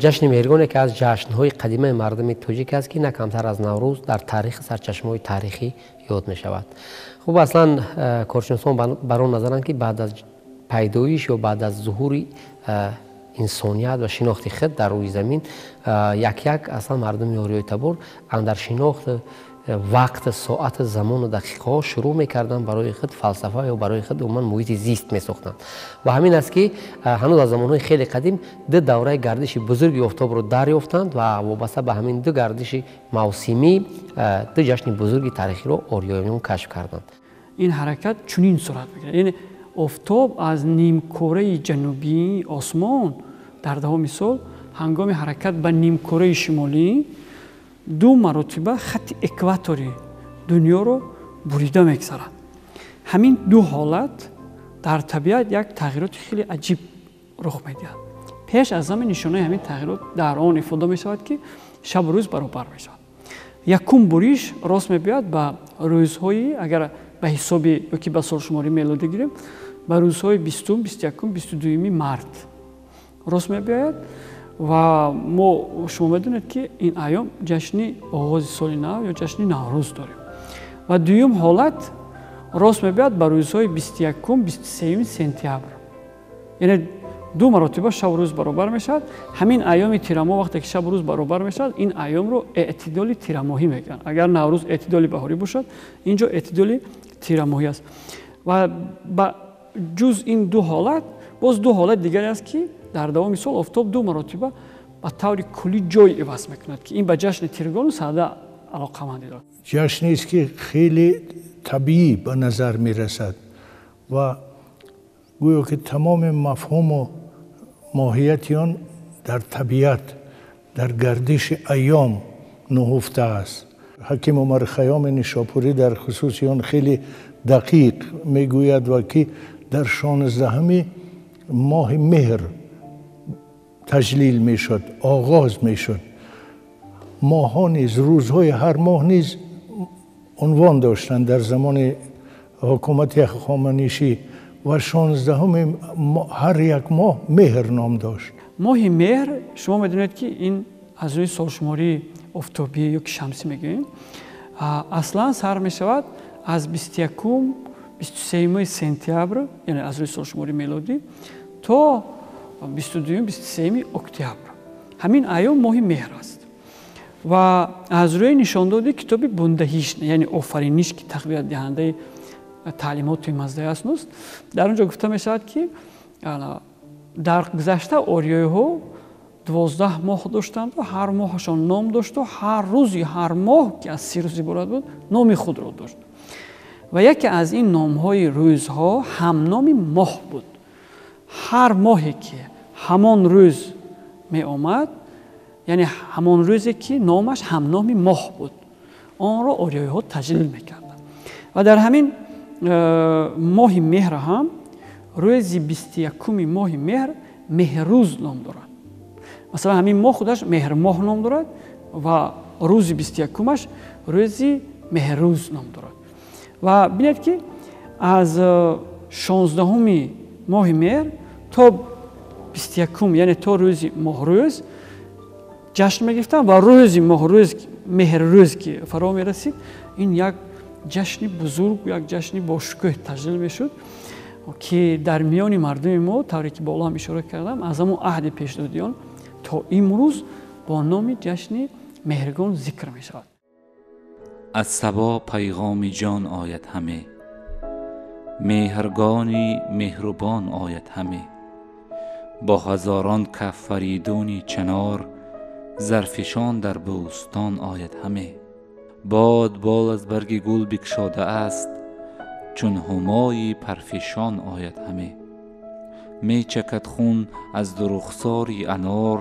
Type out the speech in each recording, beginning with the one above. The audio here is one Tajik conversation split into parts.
Ҷашни Меҳргон яке аз ҷашнҳои қадимаи мардуми тоҷик аст, ки на камтар аз Наврӯз дар таърихи сарчашмаҳои таърихӣ ёд мешавад. Хуб, аслан коршиносон бар он назаранд, ки баъд аз пайдоиш ё баъд аз зуҳури инсоният ва шинохти худ дар рӯи замин, як-як аслан мардуми ориёитабор андар шинохт вақт, соат, замону дақиқаҳо шурӯъ мекарданд барои худ фалсафа ё барои худ умуман муҳити зист месохтанд. Ва ҳамин аст, ки ҳанӯз аз замонҳои хеле қадим ду давраи гардиши бузурги офтобро дарёфтанд ва вобаста ба ҳамин ду гардиши мавсимӣ ду ҷашни бузурги таърихиро ориёиён кашф карданд. Ин ҳаракат чунин сурат мегирад, яъне офтоб аз нимкораи ҷанубии осмон дар давоми сол ҳангоми ҳаракат ба нимкораи шимолӣ ду маротиба хатти экватори дунёро бурида мегзарад. Ҳамин ду ҳолат дар табиат як тағйироти хеле аҷиб рух медиҳад. Пеш аз ҳама нишонаи ҳамин тағйирот дар он ифода мешавад, ки шабу рӯз баробар мешавад. Якум буриш рост мебиёяд ба рӯзҳои, агар ба ҳисоби ёки ба солшумории мелодӣ гирем, ба рӯзҳои 20-ум, 21-ум, 22-юми март рост мебиёяд. Ва мо шумо медонед, ки ин айём ҷашни оғози соли нав ё ҷашни Наврӯз дорем. Ва дуюм ҳолат рост мебиёяд ба рӯзҳои 21-ум, 23-юми сентябр. Яъне ду маротиба шабу рӯз баробар мешавад. Ҳамин айёми тирамоҳ вақте ки шабу рӯз баробар мешавад, ин айёмро эътидоли тирамоҳӣ мегӯянд. Агар Наврӯз эътидоли баҳорӣ бошад, ин ҷо эътидоли тирамоҳӣ аст. Ва ба ҷуз ин ду ҳолат боз ду ҳолат дигаре аст, ки дар давоми сол офтоб ду маротиба ба таври куллӣ ҷой иваз мекунад, ки ин ба ҷашни Тиргону Саъда алоқамандӣ дорад. Ҷашнест, ки хеле табиӣ ба назар мерасад ва гӯё ки тамоми мафҳуму моҳияти он дар табиат, дар гардиши айём нуҳуфта аст. Ҳаким Умар Хайёми Нишопурӣ дар хусуси он хеле дақиқ мегӯяд ва ки дар 16-уми моҳи меҳр таҷлил мешуд, оғоз мешуд. Моҳҳо низ, рӯзҳои ҳар моҳ низ унвон доштанд дар замони ҳукумати ҳахоманишӣ ва 16-уми ҳар як моҳ меҳр ном дошт. Моҳи меҳр, шумо медонед, ки ин аз рӯи солшумории офтобӣ ё ки шамсӣ мегӯем, аслан сар мешавад аз 21-ум, 23-юми сентябр, яъне аз рӯи солшумории мелодӣ, то 22-юм, 23-юми октябр. Ҳамин айём моҳи меҳр аст. Ва аз рӯи нишондоди китоби Бундаҳиш, яъне офариниш, ки тақвиятдиҳандаи таълимоти маздаяснуст, дар он ҷо гуфта мешавад, ки дар гузашта ориёиҳо 12 моҳ доштанд ва ҳар моҳашон ном дошту ҳар рӯзи ҳар моҳ, ки аз 30 рӯз иборат буд, номи худро дошт. Ва яке аз ин номҳои рӯзҳо ҳамноми моҳ буд. Ҳар моҳе ки ҳамон рӯз меомад, яъне ҳамон рӯзе ки номаш ҳамноми моҳ буд, онро ориёиҳо таҷлил мекарданд. Ва дар ҳамин моҳи меҳр ҳам рӯзи 21-уми моҳи меҳр меҳрӯз ном дорад. Масалан, ҳамин моҳ худаш меҳрмоҳ ном дорад ва рӯзи 21-умаш рӯзи меҳрӯз ном дорад. Ва бинед, ки аз 16-уми моҳи меҳр то 21-ум, яъне то рӯзи моҳрӯз ҷашн мегирифтанд ва рӯзи моҳрӯз, меҳррӯз ки фаро мерасид, ин як ҷашни бузург, як ҷашни бошукӯҳ таҷлил мешуд, ки дар миёни мардуми мо, тавре ки боло ҳам ишора кардам, аз ҳамон аҳди пешдодиён то имрӯз бо номи ҷашни Меҳргон зикр мешавад. Аз сабо пайғоми ҷон ояд ҳаме, меҳргони меҳрубон ояд ҳаме. Бо ҳазорон каф фаридуни чанор, зарфишон дар бӯстон ояд ҳаме. Бод бол аз барги гул бикшода аст, чун ҳумои парфишон ояд ҳаме. Мечакад хун аз дурухсори анор,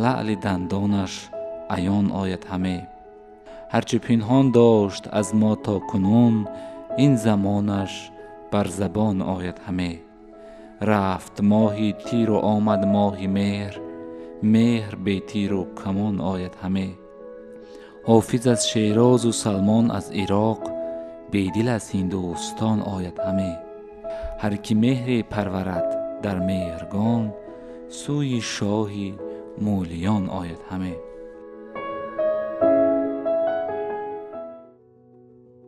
лаъли дандонаш аён ояд ҳаме. Ҳарчи пинҳон дошт аз мо то кунун, ин замонаш бар забон ояд ҳаме. Рафт моҳи тиру омад моҳи меҳр, меҳр бе тиру камон ояд ҳаме. Ҳофиз аз Шерозу Салмон аз Ироқ, бедил аз Ҳиндустон ояд ҳаме. Ҳар ки меҳре парварад дар меҳргон, сӯи шоҳи мӯлиён ояд ҳаме.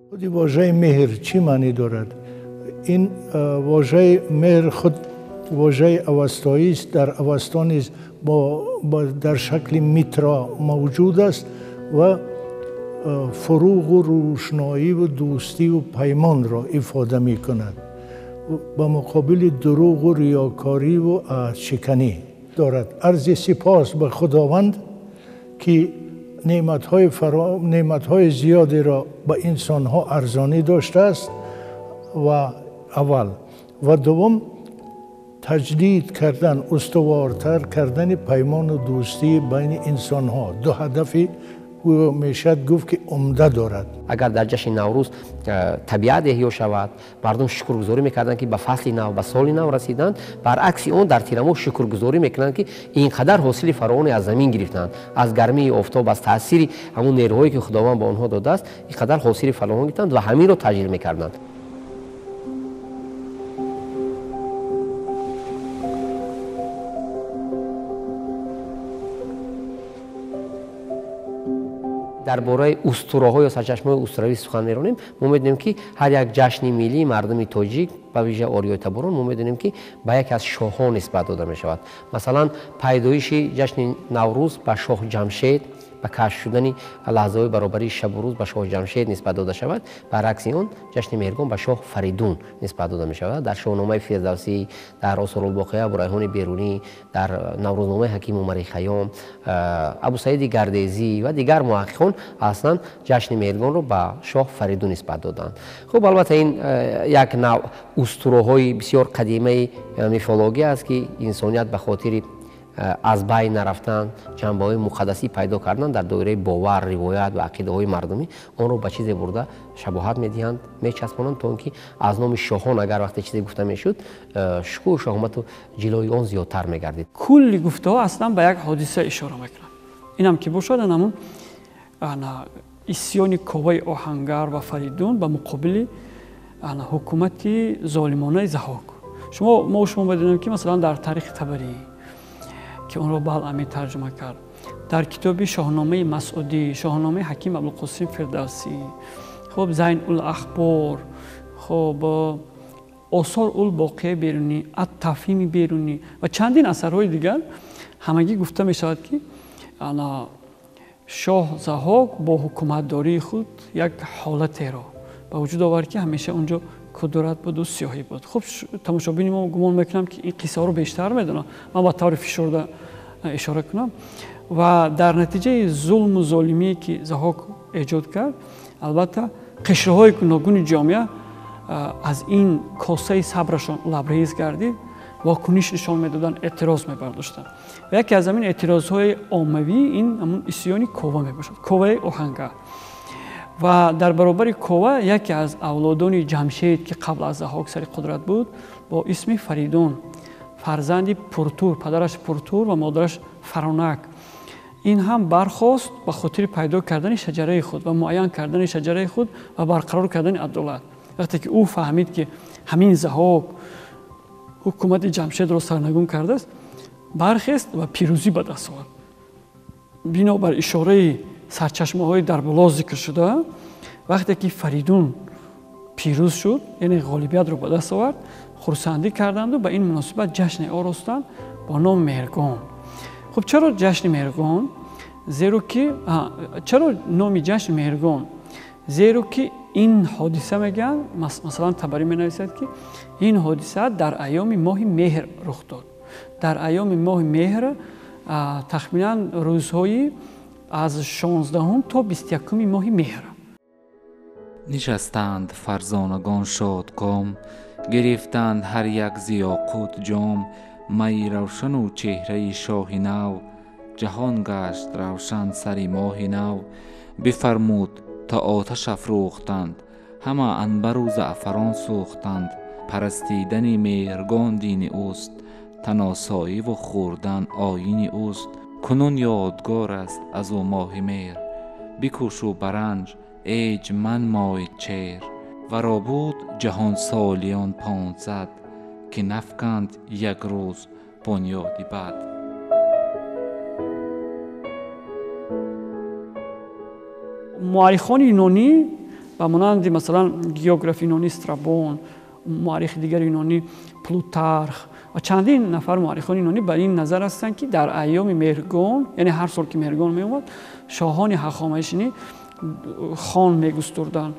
Худи вожаи меҳр чӣ маънӣ дорад? Ин вожаи меҳр худ вожаи авастоист, дар Авасто низ дар шакли митра мавҷуд аст ва фуруғу рӯшноиву дӯстиву паймонро ифода мекунад ба муқобили дурӯғу риёкориву аҳдшиканӣ дорад. Арзи сипос ба Худованд, ки неъматҳои зиёдеро ба инсонҳо арзонӣ доштааст ва аввал, ва дуввум таҷдид кардан, устувортар кардани паймону дӯстии байни инсонҳо. Ду ҳадафи мешавад гуфт, ки умда дорад. Агар дар ҷашни Наврӯз табиат эҳё шавад, мардум шукргузорӣ мекарданд, ки ба фасли нав, ба соли нав расиданд. Баръакси он дар тирамоҳ шукргузорӣ мекунанд, ки ин қадар ҳосили фаровоне аз замин гирифтанд, аз гармии офтоб, аз таъсири ҳамон нерӯҳое, ки Худованд ба онҳо додааст, ин қадар ҳосили фаровон гирифтанд ва ҳаминро таҷлил мекарданд. Дар бораи устураҳо ё сарчашмаҳои устуравӣ сухан меронем, мо медонем, ки ҳар як ҷашни миллии мардуми тоҷик, ба вижа ориётаборон, мо медонем, ки ба яке аз шоҳон нисбат дода мешавад. Масалан, пайдоиши ҷашни Наврӯз ба шоҳ Ҷамшед, ба кашф шудани лаҳзаҳои баробарии шабу рӯз ба шоҳ Ҷамшед нисбат дода шавад. Баръакси он ҷашни Меҳргон ба шоҳ Фаридун нисбат дода мешавад. Дар Шоҳномаи Фирдавсӣ, дар Осорулбоқия Абурайҳони Берунӣ, дар Наврӯзномаи Ҳаким Умари Хайём, Абусаиди Гардезӣ ва дигар муҳаққиқон аслан ҷашни Меҳргонро ба шоҳ Фаридун нисбат доданд. Хуб, албатта ин як навъ устураҳои бисёр қадимаи мифология аст, ки инсоният ба хотири аз байн нарафтан, ҷанбаҳои муқаддасӣ пайдо кардан дар доираи бовар, ривоят ва ақидаҳои мардумӣ онро ба чизе бурда шабоҳат медиҳанд, мечаспонанд, то он ки аз номи шоҳон агар вақте чизе гуфта мешуд, шукӯҳу шаҳомату ҷилои он зиёдтар мегардид. Кулли гуфтаҳо аслан ба як ҳодиса ишора мекунанд. Инам ки бошад, ҳамун исьёни Коваи Оҳангар ва Фаридун ба муқобили ҳукумати золимонаи Заҳок. Мо шумо медонем, ки масалан дар таърихи Табарӣ, ки онро Балъамӣ тарҷума кард, дар китоби Шоҳномаи Масъудӣ, Шоҳномаи Ҳаким Абдулқосим Фирдавсӣ, хуб, Зайн ул Ахбор, хуб, Осор ул Боқияи Берунӣ, Ат-Тафҳими Берунӣ ва чандин асарҳои дигар ҳамагӣ гуфта мешавад, ки шоҳ Заҳок бо ҳукуматдории худ як ҳолатеро ба вуҷуд овард, ки ҳамеша онҷо кудурат буду сиёҳӣ буд. Хуб, тамошобини мо гумон мекунам, ки ин қиссаҳоро бештар медонам, ман ба таври фишурда ишора кунам. Ва дар натиҷаи зулму золимие, ки Заҳок эҷод кард, албатта қишрҳои гуногуни ҷомеа аз ин косаи сабрашон лабрез гардид, вокуниш нишон медоданд, эътироз мебардоштанд. Ва яке аз ҳамин эътирозҳои оммавӣ ин ҳамун исьёни Кова мебошад, Коваи Оҳангар. Ва дар баробари Кова яке аз авлодони Ҷамшед, ки қабл аз Заҳок сари қудрат буд, бо исми Фаридун, фарзанди Пуртур, падараш Пуртур ва модараш Фаронак, ин ҳам бархост ба хотири пайдо кардани шаҷараи худ ва муайян кардани шаҷараи худ ва барқарор кардани адолат. Вақте ки ӯ фаҳмид, ки ҳамин Заҳок ҳукумати Ҷамшедро сарнагун кардааст, бархест ва пирӯзӣ ба даст овард. Бинобар ишораи сарчашмаҳои дар боло зикр шуда, вақте ки Фаридун пирӯз шуд, яъне ғолибиятро ба даст овард, хурсандӣ карданду ба ин муносибат ҷашне оростанд бо номи Меҳргон. Хуб, чаро ҷашни Меҳргон? Зеро ки чаро номи ҷашн Меҳргон? Зеро ки ин ҳодиса, мегӯянд, масалан Табарӣ менависад, ки ин ҳодиса дар айёми моҳи меҳр рух дод. Дар айёми моҳи меҳр, тахминан рӯзҳои аз 16 то 21 моҳи меҳр. Нишастанд фарзонагон шодком, гирифтанд ҳар як зи ёқут ҷом. Майи равшану чеҳраи шоҳи нав, ҷаҳон гашт равшан сари моҳи нав. Бифармуд то оташ афрӯхтанд, ҳама анбару заъфарон сӯхтанд. Парастидани Меҳргон дини ӯст, таносоиву хӯрдан оини ӯст. Кунун ёдгор аст аз ӯ моҳи меҳр, бикӯшу баранҷ эҷ манмой чер. Варо буд ҷаҳон солиён 500, ки нафканд як рӯз бунёди бад. Муаррихони юнонӣ ба монанди масалан географи юнонӣ Страбон, муаррихи дигари юнонӣ Плутарх ва чандин нафар муаррихони юнонӣ ба ин назар ҳастанд, ки дар айёми Меҳргон, яъне ҳар сол ки Меҳргон меомад, шоҳони ҳахоманишинӣ хон мегустурданд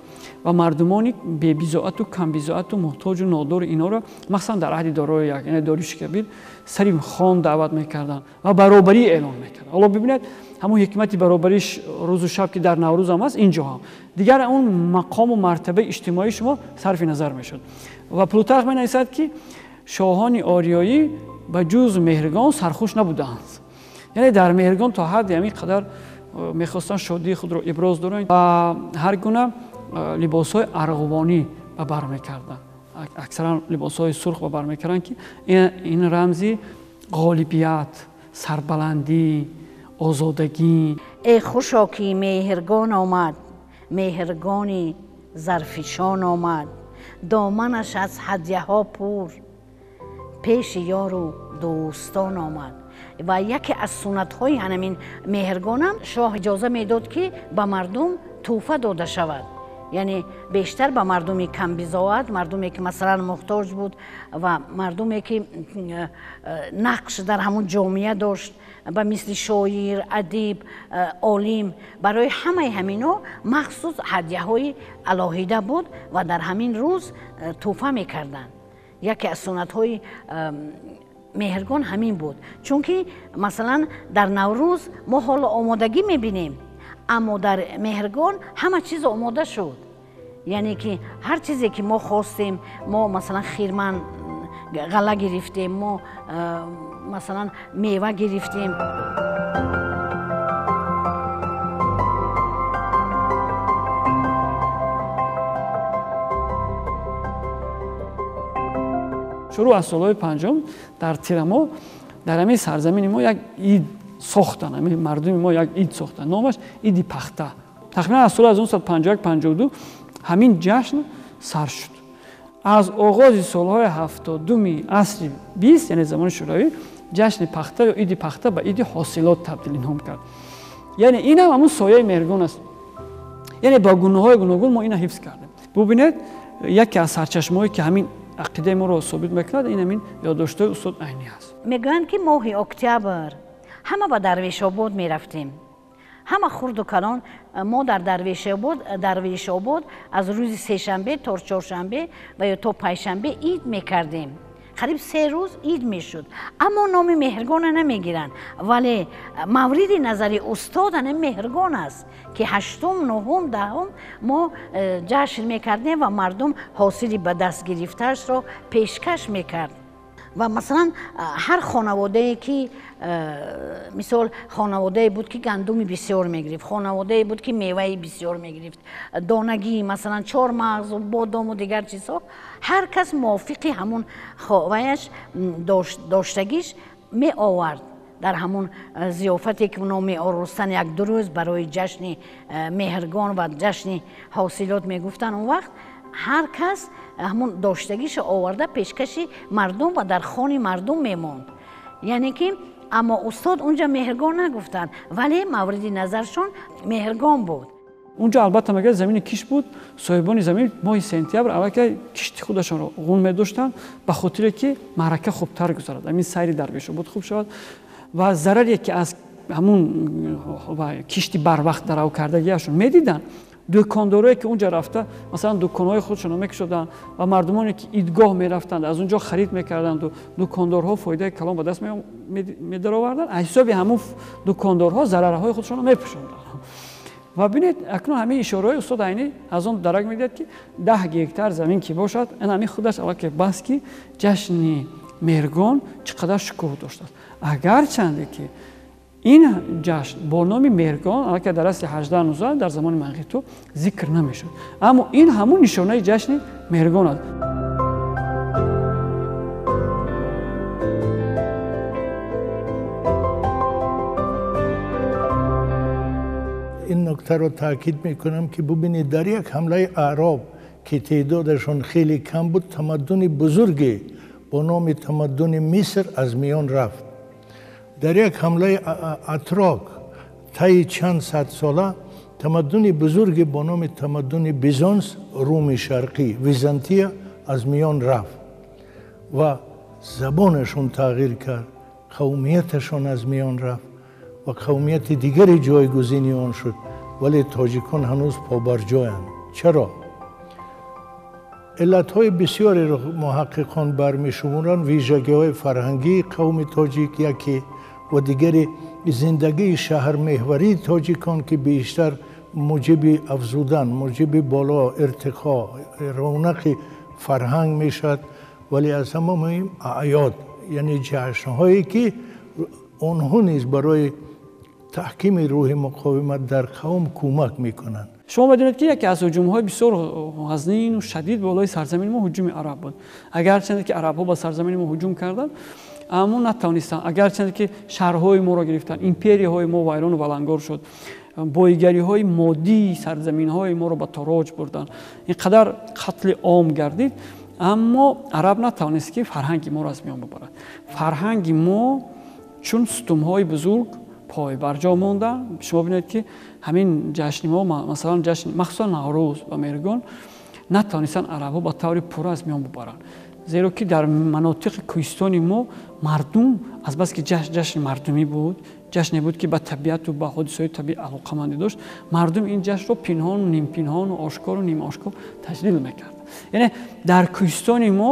ва мардумони бебизоату камбизоату муҳтоҷу нодори инҳоро махсусан дар аҳди Дорои як, яъне Дориюши Кабир, сари хон даъват мекарданд ва баробарӣ эълон мекарданд. Ҳоло бибинед ҳамон ҳикмати баробариш рӯзу шаб ки дар Наврӯз ҳам аст, инҷо ҳам дигар он мақому мартабаи иҷтимоии шумо сарфи назар мешуд. Ва Плутарх менависад, ки шоҳони ориёӣ ба ҷуз Меҳргон сархуш набуданд. Яъне дар Меҳргон то ҳадди ҳамин қадар мехостанд шодии худро иброз доранд ва ҳар гуна либосҳои арғувонӣ ба бар мекарданд. Аксаран либосҳои сурх ба бар мекарданд, ки ин рамзи ғолибият, сарбаландӣ, озодагӣ. Эй хушо ки Меҳргон омад, Меҳргони зарфишон омад, доманаш аз ҳадяҳо пур, пеши ёру дӯстон омад. Ва яке аз суннатҳои ҳамин Меҳргонам шоҳ иҷоза медод, ки ба мардум тӯҳфа дода шавад. Яъне бештар ба мардуми камбизоат, мардуме ки масалан муҳтоҷ буд ва мардуме ки нақш дар ҳамон ҷомеа дошт, ба мисли шоир, адиб, олим, барои ҳамаи ҳамино махсус ҳадяҳои алоҳида буд ва дар ҳамин рӯз тӯҳфа мекарданд. Яке аз суннатҳои Меҳргон ҳамин буд, чунки масалан дар Наврӯз мо ҳоло омодагӣ мебинем, аммо дар Меҳргон ҳама чиз омода шуд. Яъне ки ҳар чизе ки мо хостем, мо масалан хирман ғалла гирифтем, мо масалан мева гирифтем. Шурӯъ аз солҳои панҷум дар тирамо дар ҳамин сарзамини мо як ид сохтанд, ҳамин мардуми мо як ид сохтанд, номаш иди пахта. Тахминан аз соли 1951-52 ҳамин ҷашн сар шуд. Аз оғози солҳои 70-уми асри 20, яъне замони Шӯравӣ, ҷашни пахта ё иди пахта ба иди ҳосилот табдил ном кард. Яъне ин ҳам ҳамун сояи Меҳргон аст. Яъне бо гуноҳҳои гуногун мо ина ҳифз кардем. Бубинед, яке аз сарчашмаҳое ки ҳамин ақидаи моро собит мекунад, ин ҳамин ёддоштҳои устод Айнӣ аст. Мегӯянд, ки моҳи октябр ҳама ба Дарвешобод мерафтем. Ҳама хурду калон мо дар Дарвешобод аз рӯзи сешанбе то чоршанбе ва ё то панҷшанбе ид мекардем. Қариб 3 рӯз ид мешуд. Аммо номи Меҳргона намегиранд, вале мавриди назари устод ана Меҳргон аст, ки 8-ум, 9-ум, 10-ум мо ҷашн мекардем ва мардум ҳосили ба даст гирифтаашро пешкаш мекард. Ва масалан ҳар хонаводае ки мисол хонаводае буд ки гандуми бисёр мегирифт, хонаводае буд ки меваи бисёр мегирифт, донагӣ масалан чормағзу бодому дигар чизҳо, ҳар кас мувофиқи ҳамун ваяш доштагиш меовард. Дар ҳамун зиёфате ки оно меоростанд як ду рӯз барои ҷашни Меҳргон ва ҷашни ҳосилот мегуфтанд, он вақт ҳар кас ҳамун доштагиша оварда пешкаши мардум ва дар хони мардум мемонд. Яъне ки аммо устод унҷа Меҳргон нагуфтанд, вале мавриди назаршон Меҳргон буд. Унҷо албатта мегӯяд замини кишт буд, соҳибони замин моҳи сентябр аллакай кишти худашонро ғун медоштанд, ба хотире ки маърака хубтар гузарад, ҳамин сайри Дарвешобод хуб шавад ва зараре ки аз ҳамун кишти барвақт дарав кардагиашон медиданд, дукондорое ки унҷа рафта масалан дуконҳои худшонро мекушоданд ва мардумоне ки идгоҳ мерафтанд аз унҷо харид мекарданду дукондорҳо фоидаи калон ба даст медароварданд, аз ҳисоби ҳамун дукондорҳо зарарҳои худшонро мепӯшонданд. Ва бинед, акнун ҳамин ишораҳои устод Айнӣ аз он дарак медиҳад, ки 10 гектар замин ки бошад, ин ҳамин худаш аллакай бас ки ҷашни Меҳргон чӣ қадар шукӯҳ доштааст. Агарчанде ки ин ҷашн бо номи Меҳргон аллакай дар асри 18-19 дар замони Манғиту зикр намешуд, аммо ин ҳамун нишонаи ҷашни Меҳргон аст. нукта ро таъкид мекунам, ки бубинед, дар як ҳамлаи аъроб, ки теъдодашон хеле кам буд, тамаддуни бузурге бо номи тамаддуни Миср аз миён рафт. Дар як ҳамлаи атрок таи чанд сад сола тамаддуни бузурге бо номи тамаддуни Бизонс, Руми Шарқӣ, Византия аз миён рафт ва забонашон тағйир кард, қавмияташон аз миён рафт ва қавмияти дигаре ҷойгузини он шуд, вале тоҷикон ҳанӯз побарҷоянд. Чаро? Иллатҳои бисёреро муҳаққиқон бармешуморанд. Вижагиҳои фарҳангии қавми тоҷик яке ва дигаре зиндагии шаҳрмеҳварии тоҷикон, ки бештар муҷиби афзудан, муҷиби боло иртиқо, равнақи фарҳанг мешавад. Вале аз ҳама муҳим аъёд, яъне ҷашнҳое, ки онҳо низ барои таҳкими рӯҳи муқовимат дар қавм кӯмак мекунанд. Шумо медонед, ки яке аз ҳуҷумҳои бисёр ғазнину шадид болои сарзамини мо ҳуҷуми араб буд. Агарчанде ки арабҳо ба сарзамини мо ҳуҷум карданд, аммо натавонистанд. Агарчанде ки шаҳрҳои моро гирифтанд, империяҳои мо вайрону валангор шуд, боигариҳои моддии сарзаминҳои моро ба тороҷ бурданд, ин қадар қатли ом гардид, аммо араб натавонист, ки фарҳанги моро аз миён бибарад. Фарҳанги мо чун сутунҳои бузург пойбарҷо монда. Шумо бинед, ки ҳамин ҷашни мо, масалан ҷашн, махсусан Наврӯз ва Меҳргон, натавонистанд арабҳо ба таври пурра аз миён бибаранд, зеро ки дар манотиқи кӯҳистони мо мардум азбаски ҷашни мардумӣ буд, ҷашне буд, ки ба табиату ба ҳодисаҳои табиӣ алоқамандӣ дошт, мардум ин ҷашнро пинҳону нимпинҳону ошкору нимошкор таҷлил мекард. Яъне дар кӯҳистони мо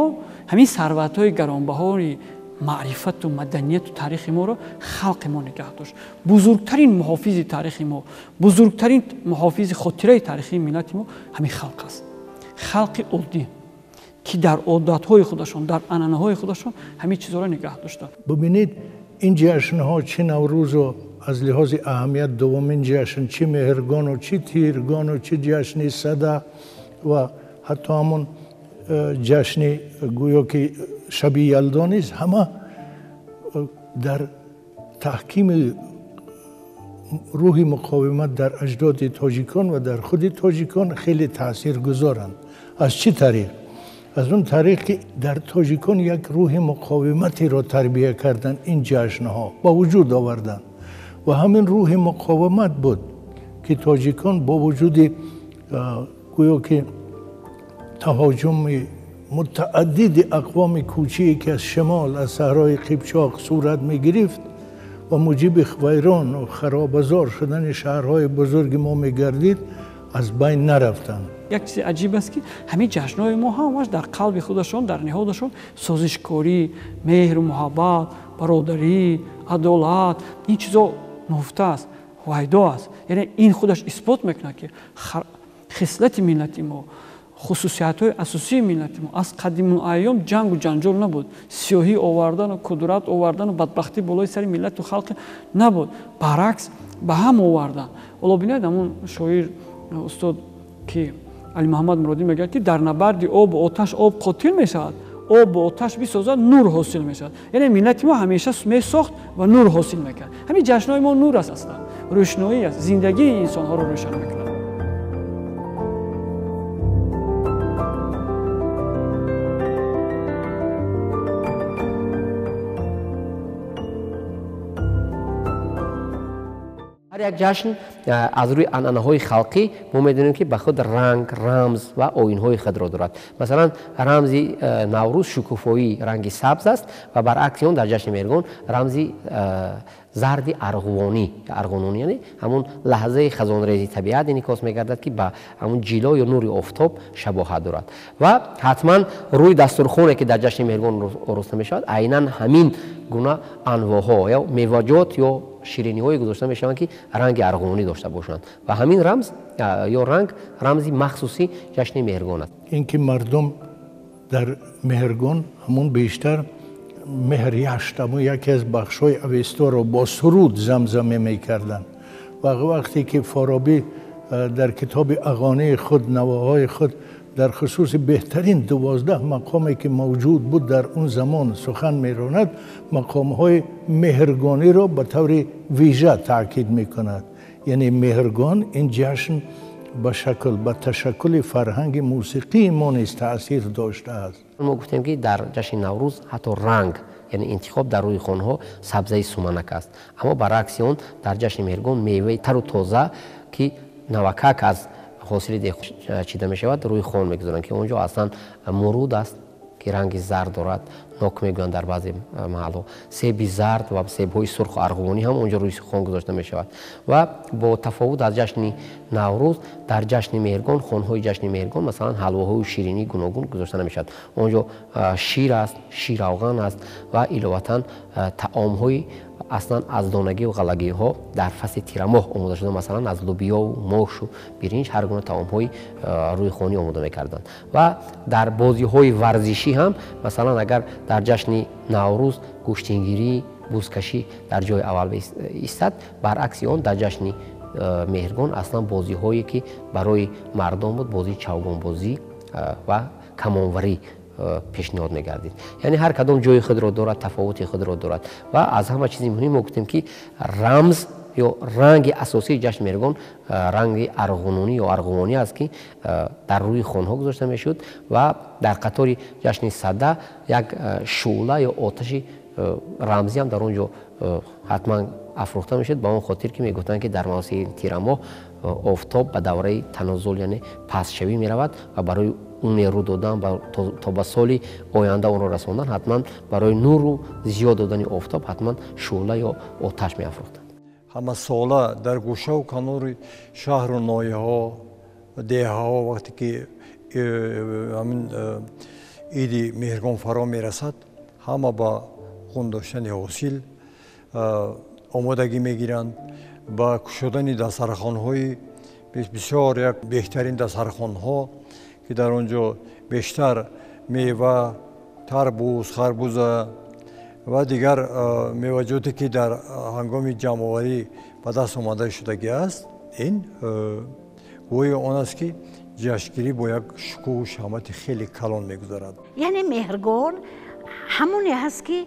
ҳамин сарватҳои гаронбаҳори маърифату маданияту таърихи моро халқи мо нигаҳ дошт. Бузургтарин муҳофизи таърихи мо, бузургтарин муҳофизи хотираи таърихии миллати мо ҳамин халқ аст, халқи оддӣ, ки дар одатҳои худашон, дар анъанаҳои худашон ҳамин чизҳоро нигаҳ доштанд. Бубинед, ин ҷашнҳо, чӣ Наврӯзу аз лиҳози аҳамият дуввумин ҷашн, чӣ Меҳргону, чӣ Тиргону, чӣ ҷашни Сада ва ҳатто ҳамон ҷашни гӯё ки шаби Ялдо низ, ҳама дар таҳкими рӯҳи муқовимат дар аҷдоди тоҷикон ва дар худи тоҷикон хеле таъсиргузоранд. Аз чӣ тариқ? Аз он тариқ, ки дар тоҷикон як рӯҳи муқовиматеро тарбия карданд, ин ҷашнҳо ба вуҷуд оварданд ва ҳамин рӯҳи муқовимат буд, ки тоҷикон бо вуҷуди гӯё ки таҳоҷуми мутааддиди ақвоми кӯчие, ки аз шимол, аз саҳрои Қипчоқ сурат мегирифт ва муҷиби вайрону харобазор шудани шаҳрҳои бузурги мо мегардид, аз байн нарафтанд. Як чизи аҷиб аст, ки ҳамин ҷашнҳои мо ҳамаш дар қалби худашон, дар ниҳодашон созишкорӣ, меҳру муҳаббат, бародарӣ, адолат, ин чизо нуҳуфта аст, ҳувайдо аст. Яъне ин худаш исбот мекунад, ки хислати миллати мо, хусусиятҳои асосии миллати мо аз қадимулайём ҷангу ҷанҷол набуд, сиёҳӣ овардану кудрат овардану бадбахтӣ болои сари миллату халқи набуд, баръакс, ба ҳам овардан. Ҳоло бинед, ҳамон шоир устод ки Алимуҳаммад Муродӣ мегӯяд, ки дар набарди обу оташ об қотил мешавад, об бо оташ бисозад, нур ҳосил мешавад. Яъне миллати мо ҳамеша месохт ва нур ҳосил мекард. Ҳамин ҷашнҳои мо нур аст, аслан рӯшноӣ аст, зиндагии инсонҳоро рӯшан мекунад. Ҳар як ҷашн аз рӯи анъанаҳои халқӣ мо медонем, ки ба худ ранг, рамз ва оинҳои худро дорад. Масалан, рамзи Наврӯз шукуфоӣ, ранги сабз аст ва баръакси он дар ҷашни Меҳргон рамзи зарди арғувонӣ, арғунонӣ, яъне ҳамон лаҳзаи хазонрези табиат инъикос мегардад, ки ба ҳамон ҷило ё нури офтоб шабоҳат дорад. Ва ҳатман рӯи дастурхоне, ки дар ҷашни Меҳргон ороста мешавад, айнан ҳамин гуна анвоҳо ё меваҷот ё шириниҳое гузошта мешаванд, ки ранги арғувонӣ дошта бошанд ва ҳамин рамз ё ранг рамзи махсуси ҷашни Меҳргон аст. Ин ки мардум дар Меҳргон ҳамон бештар меҳр яшт, ҳамон яке аз бахшҳои Авесторо бо суруд замзаме мекарданд. Ва вақте ки Форобӣ дар китоби ағонии худ, навоҳои худ, дар хусуси беҳтарин 12 мақоме, ки мавҷуд буд дар он замон, сухан меронад, мақомҳои меҳргониро ба таври вижа таъкид мекунад. Яъне Меҳргон ин ҷашн ба шакл, ба ташаккули фарҳанги мусиқии мо низ таъсир доштааст. Мо гуфтем, ки дар ҷашни Наврӯз ҳатто ранг, яъне интихоб дар рӯи хонҳо сабзаи суманак аст. Аммо баръакси он дар ҷашни Меҳргон меваи тару тоза, ки навакак аз ҳосили деҳ чида мешавад, рӯи хон мегузоранд, ки он ҷо аслан муруд аст, ки ранги зард дорад, нок мегӯянд дар баъзе маҳалҳо, себи зард ва себҳои сурху арғувонӣ ҳам он ҷо рӯи хон гузошта мешавад. Ва бо тафовут аз ҷашни Наврӯз, дар ҷашни Меҳргон, хонҳои ҷашни Меҳргон, масалан, ҳалвоҳою ширинии гуногун гузошта намешавад. Он ҷо шир аст, ширравған аст ва иловатан таомҳои аслан аз донагию ғаллагиҳо дар фасли тирамоҳ омода шуда, масалан, аз лубиёву мошу биринҷ ҳар гуна таомҳои рӯйхонӣ омода мекарданд. Ва дар бозиҳои варзишӣ ҳам, масалан, агар дар ҷашни Наврӯз гӯштингирӣ, бузкашӣ дар ҷои аввал истад, баръакси он дар ҷашни Меҳргон аслан бозиҳое, ки барои мардон буд, бозии чавгонбозӣ ва камонварӣ пешниҳод мегардид. Яъне ҳар кадом ҷои худро дорад, тафовути худро дорад. Ва аз ҳама чизи муҳим мо гуфтем, ки рамз ё ранги асосии ҷашни Меҳргон ранги арғунонӣ ё арғувонӣ аст, ки дар рӯи хонҳо гузошта мешуд ва дар қатори ҷашни Сада як шӯъла ё оташи рамзӣ ҳам дар он ҷо ҳатман афрӯхта мешуд, ба он хотир ки мегуфтанд, ки дар мавсими тирамоҳ офтоб ба давраи танозул, яъне пастшавӣ меравад ва барои он нерӯ додан то ба соли оянда онро расондан, ҳатман барои нуру зиёд додани офтоб ҳатман шӯъла ё оташ меафрӯхтанд. Ҳамасола дар гӯшаву канори шаҳру ноҳияҳо, деҳаҳо вақте ки ҳамин иди Меҳргон фаро мерасад, ҳама ба хун доштани ҳосил омодагӣ мегиранд, ба кушодани дастархонҳои бисёр як беҳтарин дастархонҳо, ки дар он ҷо бештар мева, тарбуз, харбуза ва дигар меваҷоте, ки дар ҳангоми ҷамъоварӣ ба даст омада шудагӣ аст. Ин гӯёи он аст, ки ҷашнгирӣ бо як шукӯҳу шаҳмати хеле калон мегузарад. Яъне Меҳргон ҳамоне ҳаст, ки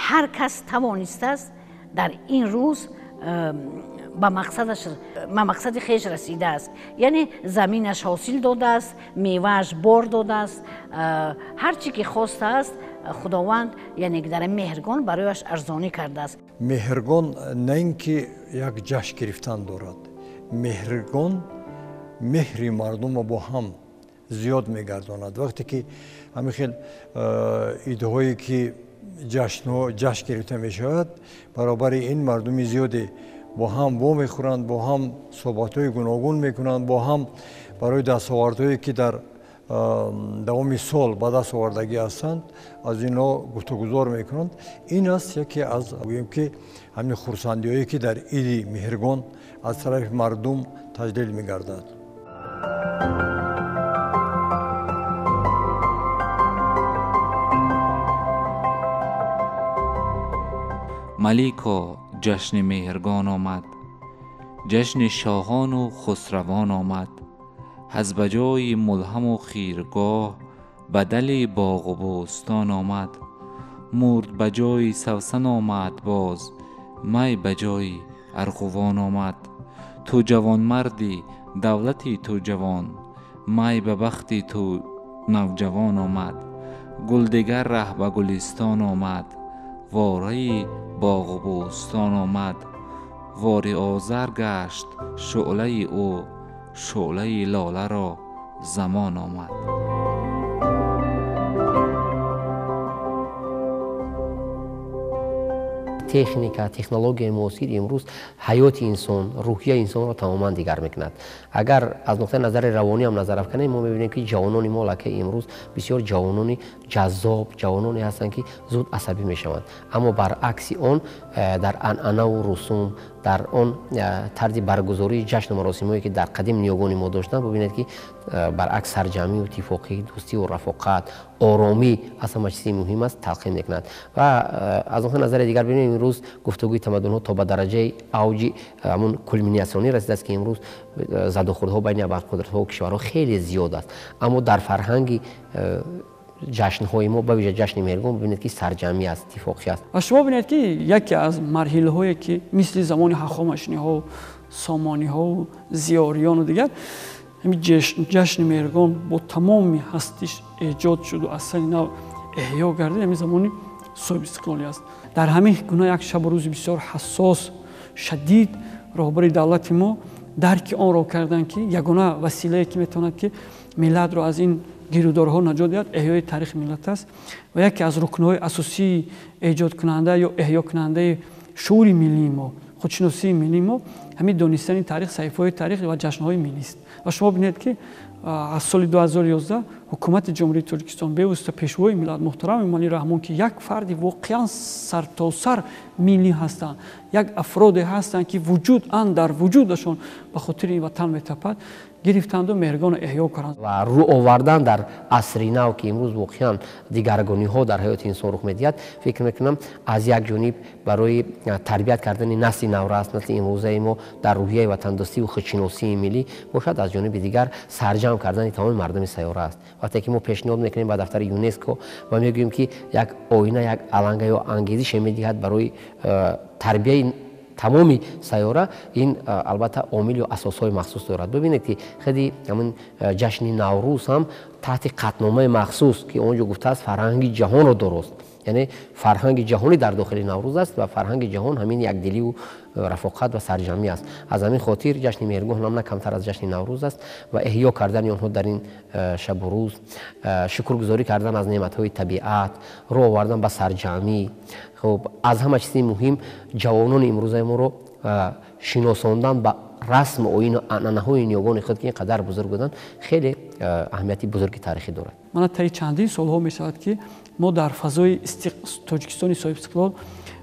ҳар кас тавонистааст дар ин рӯз ба мақсади хеш расидааст. Яъне заминаш ҳосил додааст, мевааш бор додааст, ҳар чӣ ки хостааст, Худованд, яъне дар Меҳргон барояш арзонӣ кардааст. Меҳргон на ин ки як ҷашн гирифтан дорад, Меҳргон меҳри мардумро бо ҳам зиёд мегардонад. Вақте ки ҳамин хел идҳое, ки ҷашнҳо ҷашн гирифта мешавад, баробари ин мардуми зиёде бо ҳам вомехӯранд, бо ҳам суҳбатҳои гуногун мекунанд, бо ҳам барои дастовардҳое, ки дар давоми сол ба даст овардагӣ ҳастанд, аз инҳо гуфтугузор мекунанд. Ин аст яке аз, гӯем ки, ҳамин хурсандиҳое, ки дар иди Меҳргон аз тарафи мардум таҷлил мегардад. Малико, ҷашни Меҳргон омад, ҷашни шоҳону хусравон омад. Аз ба ҷои мулҳаму хиргоҳ бадали боғу бӯстон омад. Мурд ба ҷои савсан омад боз, май ба ҷои арғувон омад. Ту ҷавонмарди, давлати ту ҷавон, май ба бахти ту навҷавон омад. Гул дигар раҳ ба гулистон омад, вораи боғу бӯстон омад. Вори озар гашт шӯълаи ӯ, шӯълаи лоларо замон омад. Техника, технологияи муосир имрӯз ҳаёти инсон, рӯҳияи инсонро тамоман дигар мекунад. Агар аз нуқтаи назари равонӣ ҳам назар афканем, мо мебинем, ки ҷавонони мо лака имрӯз бисёр ҷавонони ҷаззоб, ҷавононе ҳастанд, ки зуд асабӣ мешаванд. Аммо баръакси он дар анъанаву русум, дар он тарзи баргузории ҷашну маросимҳое, ки дар қадим ниёгони мо доштанд, бибинед, ки баръакс сарҷамъию иттифоқӣ, дӯстию рафоқат, оромӣ аз ҳама чизи муҳим аст, талқин мекунад. Ва аз нуқтаи назари дигар бибинем, имрӯз гуфтугӯи тамаддунҳо то ба дараҷаи авҷи ҳамон кулминатсионӣ расидааст, ки имрӯз задухӯрдҳо байни абарқудратҳо кишварҳо хеле зиёд аст. Аммо дар фарҳанги ҷашнҳои мо, ба вижа ҷашни Меҳргон, бибинед, ки сарҷамъӣ аст, иттифоқӣ аст. Ва шумо бинед, ки яке аз марҳилаҳое, ки мисли замони ҳахомашиниҳо, Сомониҳову зиёриёну дигар, ҳамин ҷашни Меҳргон бо тамоми ҳастиш эҷод шуду аз сари нав эҳё гардид, ҳамин замони соҳибистиқлолӣ аст. Дар ҳамин гуна як шабу рӯзи бисёр ҳассос, шадид, роҳбари давлати мо дарки онро карданд, ки ягона василае, ки метавонад, ки миллатро аз ин гирудорҳо наҷот диҳад, эҳёи таърихи миллат аст. Ва яке аз рукнҳои асосии эҷодкунанда ё эҳёкунандаи шуури миллии мо, худшиносии миллии мо ҳамин донистани таърих, саҳифаҳои таърих ва ҷашнҳои миллист. Ва шумо бинед, ки аз соли 2011 ҳукумати Ҷумҳурии Тоҷикистон, бевосита Пешвои миллат муҳтарам Эмомалӣ Раҳмон, ки як фарди воқеан сартосар миллӣ ҳастанд, як афроде ҳастанд, ки вуҷуд дар вуҷудашон ба хотири ин ватан метапад, гирифтанду Меҳргонро эҳё карданд. Ва рӯ овардан дар асри нав, ки имрӯз воқеан дигаргуниҳо дар ҳаёти инсон рух медиҳад, фикр мекунам, аз як ҷониб барои тарбият кардани насли наврас, насли имрӯзаи мо дар рӯҳияи ватандӯстиву худшиносии миллӣ бошад, аз ҷониби дигар сарҷамъ кардани тамоми мардуми сайёра аст. Вақте ки мо пешниҳод мекунем ба дафтари ЮНЕСКО ва мегӯем, ки як оина, як аланга ё ангезише медиҳад барои тарбияи тамоми сайёра, ин албатта омил ё асосҳои махсус дорад. Бибинед, ки худи ҳамин ҷашни Наврӯз ҳам таҳти қатномаи махсус, ки он ҷо гуфтааст, фарҳанги ҷаҳонро дорост, яъне фарҳанги ҷаҳонӣ дар дохили Наврӯз аст ва фарҳанги ҷаҳон ҳамин якдиливу рафоқат ва сарҷамъӣ аст. Аз ҳамин хотир ҷашни Меҳргон ҳам на камтар аз ҷашни Наврӯз аст ва эҳё кардани онҳо дар ин шабу рӯз, шукргузорӣ кардан аз неъматҳои табиат, рӯ овардан ба сарҷамъӣ, хуб, аз ҳама чизи муҳим ҷавонони имрӯзаи моро шиносондан ба расму оину анъанаҳои ниёгони худ, ки ин қадар бузург буданд, хеле аҳамияти бузурги таърихӣ дорад. Мана таи чандин солҳо мешавад, ки мо дар фазои Тоҷикистони соҳибистиқлол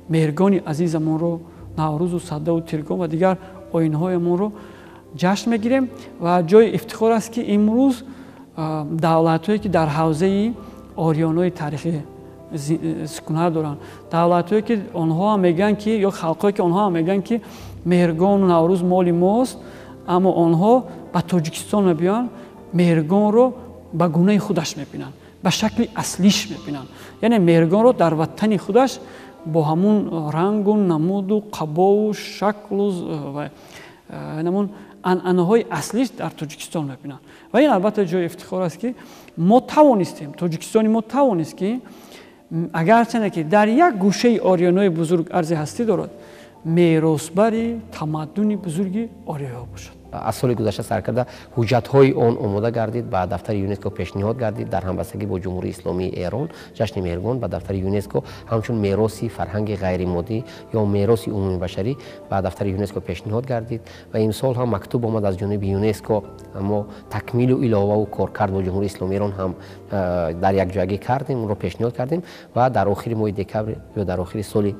Меҳргони азизамонро, Наврӯзу Садаву Тиргон ва дигар оинҳоямонро ҷашн мегирем. Ва ҷои ифтихор аст, ки имрӯз давлатҳое, ки дар ҳавзаи ориёнҳои таърихӣ сукунат доранд, давлатҳое, ки онҳо ҳам мегӯянд, ки ё халқҳое, ки онҳо ҳам мегӯянд, ки Меҳргону Наврӯз моли мост, аммо онҳо ба Тоҷикистон мебиёянд, Меҳргонро ба гунаи худаш мебинанд, ба шакли аслиш мебинанд, яъне Меҳргонро дар ватани худаш бо ҳамун рангу намуду қабову шаклу ва ҳамун анъанаҳои аслиш дар Тоҷикистон мебинанд. Ва ин албатта ҷои ифтихор аст, ки мо тавонистем, Тоҷикистони мо тавонист, ки агарчанде ки дар як гӯшаи ориёнҳои бузург арзи ҳастӣ дорад, меросбари тамаддуни бузурги ориёҳо бошад. Аз соли гузашта сар карда ҳуҷҷатҳои он омода гардид, ба дафтари ЮНЕСКО пешниҳод гардид. Дар ҳамбастагӣ бо Ҷумҳурии Исломии Эрон ҷашни Меҳргон ба дафтари ЮНЕСКО ҳамчун мероси фарҳанги ғайримоддӣ ё мероси умумибашарӣ ба дафтари ЮНЕСКО пешниҳод гардид. Ва имсол ҳам мактуб омад аз ҷониби ЮНЕСКО, мо такмилу иловаву коркард бо Ҷумҳурии Исломии Эрон ҳам дар якҷоягӣ кардем, онро пешниҳод кардем ва дар охири моҳи декабр ё дар охири соли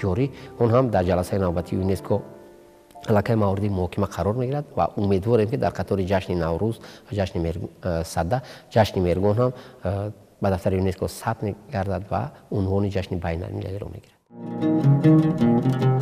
ҷорӣ он ҳам дар ҷаласаи навбатии ЮНЕСКО аллакай мавриди муҳокима қарор мегирад. Ва умедворем, ки дар қатори ҷашни Наврӯз ва ҷашни Сада ҷашни Меҳргон ҳам ба дафтари ЮНЕСКО сабт мегардад ва унвони ҷашни байналмилалиро мегирад.